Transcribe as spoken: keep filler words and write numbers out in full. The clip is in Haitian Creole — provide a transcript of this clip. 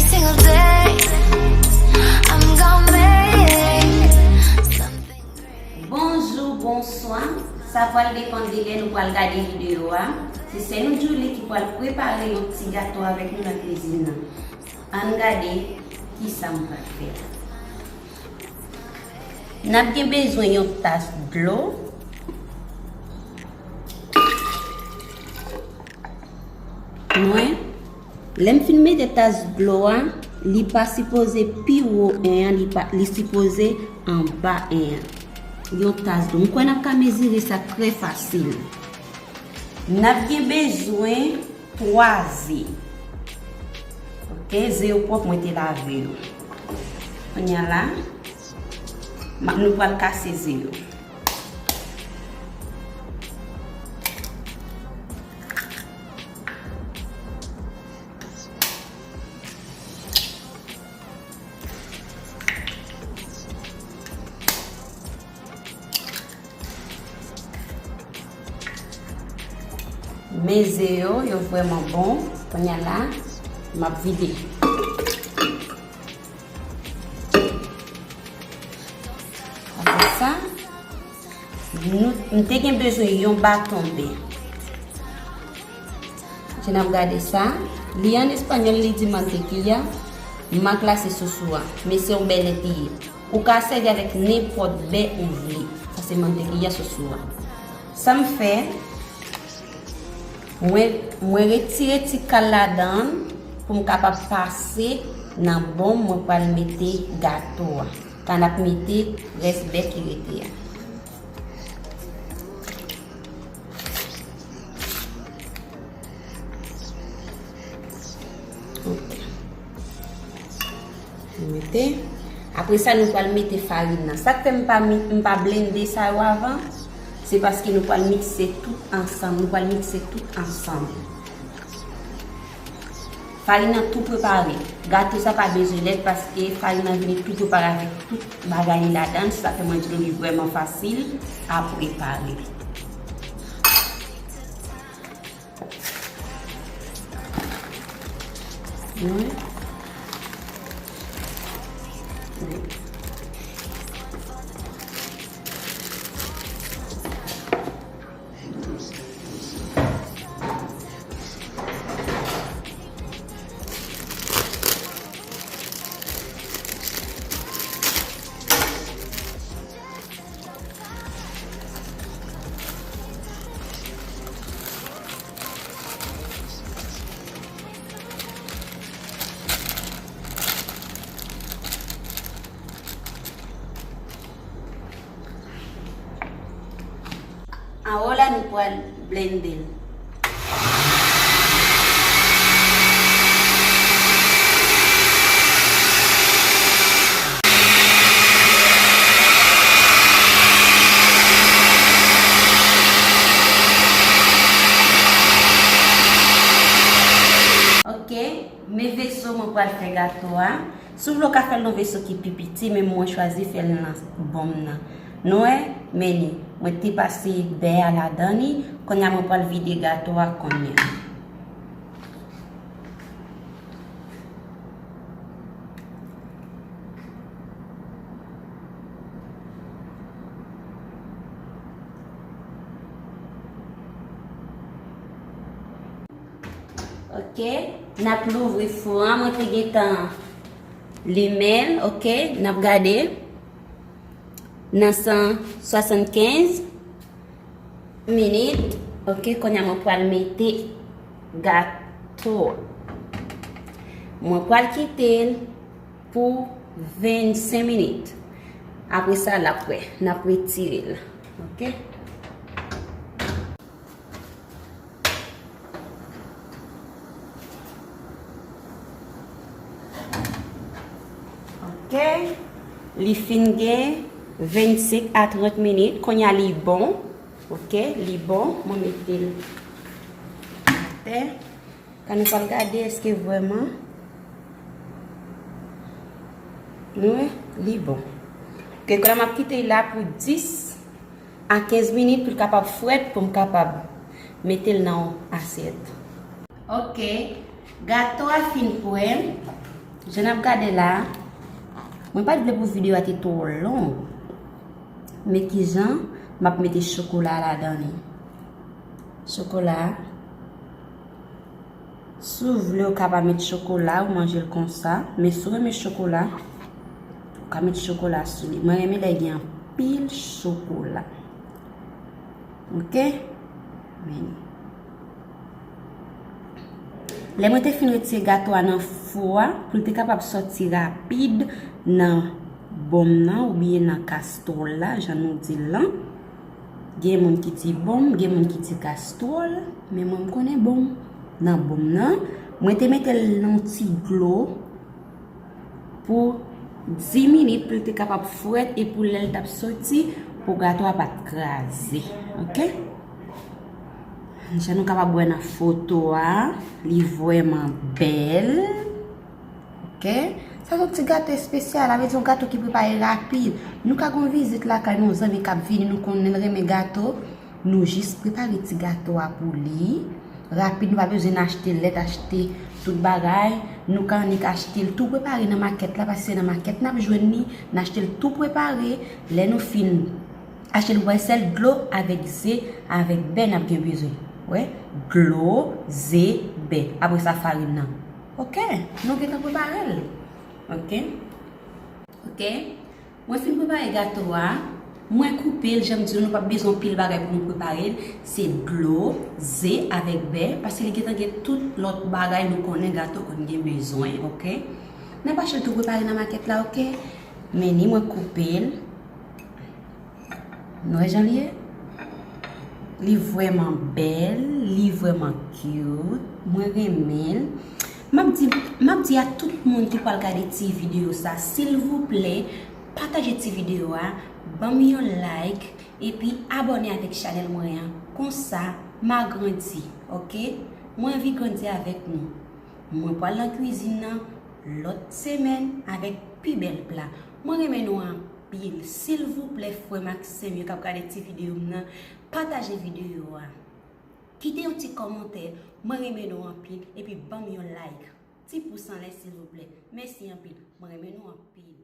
Single day, I'm gonna make something great. Bonjou, bonswa. Sa pral depann de lè nou pral gade videyo a. Se sè nou Julie ki pral prepare yon ti gato avèk nou nan kwizin nan. Ann gade kisa m pral fè la. N ap gen bezwen yon tas dlo. Mwen, lè m fin mete tas dlo a, li pa sipoze pi wo en an, li pa, li sipoze anba en an. Yon tas dlo. M kwè n ap ka mezire sa trè fasil. N ap gen bezwen twa ze. Oke, ze yo pwòp, mwen te lave yo. Kounye a la, m ap, nou pral kase ze yo. Men ze yo, yo vrèman bon. Kounye a la, m ap vide. Apre sa, nou, m te gen bezwen yon baton bè. Jan n ap gade sa, li an espanyòl, li di mantequilla, mak la se sousou a, men se yon bèlè li ye. Ou ka sèvi avèk nenpòt bè ou vle. Sa se mantequilla, sousou a. Sa m fè, mwen, mwen retire ti kal ladan l pou m kapab pase nan bòm mwen pral mete gato a. Kan n ap mete rès bè ki rete a. Ok. Nou mete. Apre sa, nou pral mete farin nan. Sa k fè m pa mi-, m pa blende sa yo avan, se paske nou pral mikse tout ansanm. Nou pral mikse tout ansanm. Farin nan tou prepare. Gato sa pa bezwen lèt paske farin nan vini tou prepare avèk tout bagay li ladan. Se sa fè mwen di nou li vrèman fasil a prepare. Wi. Wi. Anwo la, nou pral blende l. Ok, men veso mwen pral fè gato a. Si w vle, w ka fè l nan veso ki pi piti, men mwen chwazi fè l nan bòm nan. Nou wè, men ni, mwen te pase bè a ladan li, kounye a mwen pral vide gato a kounye a. Ok, n ap louvri fou an. Mwen te gentan limen l, ok, n ap gade. Nan san swasannkenz minit, ok, kounye a mwen pral mete gato a. Mwen pral kite l pou vennsenk minit. Apre sa, l ap prè. N ap retire l. Ok? Ok. Li fin gen vennsenk a trant minit. Kounye a li bon. Ok, li bon. Mwen mete l atè. Kan nou pral gade èske vrèman nou wè li bon. Ok, kounye a m ap kite l la pou dis a kenz minit pou l kapab frèt, pou m kapab mete l nan yon asyèt. Ok, gato a fin prè. Jan n ap gade la, mwen pa t vle pou videyo a te twò long. Men kijan m ap mete chokola ladan li. Chokola. Si w vle, ou ka pa met chokola, ou manje l konsa. Men si w renmen chokola, ou ka met chokola sou li. Mwen renmen lè gen anpil chokola. Ok? Men. Lè mwen te fin retire gato a nan fou a, pou l te kapab sòti rapid nan bonm nan oubyen nan kastwòl la, jan nou di l lan. Gen moun ki di bonm, gen moun ki di kastwòl, men mwen m konnen bonm. Nan bonm nan, mwen te mete l nan ti dlo pou dis minit pou l te kapab frèt e pou lè l t ap soti, pou gato a pa t kraze. Ok? Jan nou kapab wè nan foto a, li vrèman bèl. Ok? Sa se yon ti gato espesyal, sa vle di yon gato ki prepare rapid. Nou ka gen yon vizit lakay nou, yon zanmi k ap vini, nou konnen l renmen gato. Nou jis prepare ti gato a pou li. Rapid, nou pa bezwen achte lèt, achte tout bagay. Nou ka annik achte l tou prepare nan makèt la, paske se nan makèt n ap jwenn li. N achte l tou prepare. Lè nou fin achte l, nou pral sèl dlo avèk ze, avèk bè n ap gen bezwen. Wè, dlo, ze, bè. Apre sa, farin nan. Ok, nou gentan prepare l. Ok? Ok? Mwen fin prepare gato a. Mwen koupe l, jan m di nou, nou p ap bezwen pil bagay pou nou prepare l. Se dlo, ze avèk bè, paske li gentan gen tout lòt bagay nou konnen gato konn gen bezwen, ok? N ap achte l tou prepare nan makèt la, ok? Men ni mwen koupe l. Nou wè jan li ye? Li vrèman bèl, li vrèman cute. Mwen renmen l. M ap di, m ap di a tout moun ki pral gade ti videyo sa, silvouplè, pataje ti videyo a, ban m yon like, epi abòne avèk chanèl mwen an. Konsa, m a grandi, ok? Mwen anvi grandi avèk nou. Mwen pral nan kwizin nan lòt semèn avèk pi bèl pla. Mwen renmen nou anpil. Silvouplè, frè m ak sè m yo k ap gade ti videyo m nan, pataje videyo a. Kite yon ti kòmantè. Mwen renmen nou anpil. Epi ban m yon like. Ti pous anlè, silvouplè. Mèsi anpil. Mwen renmen nou anpil.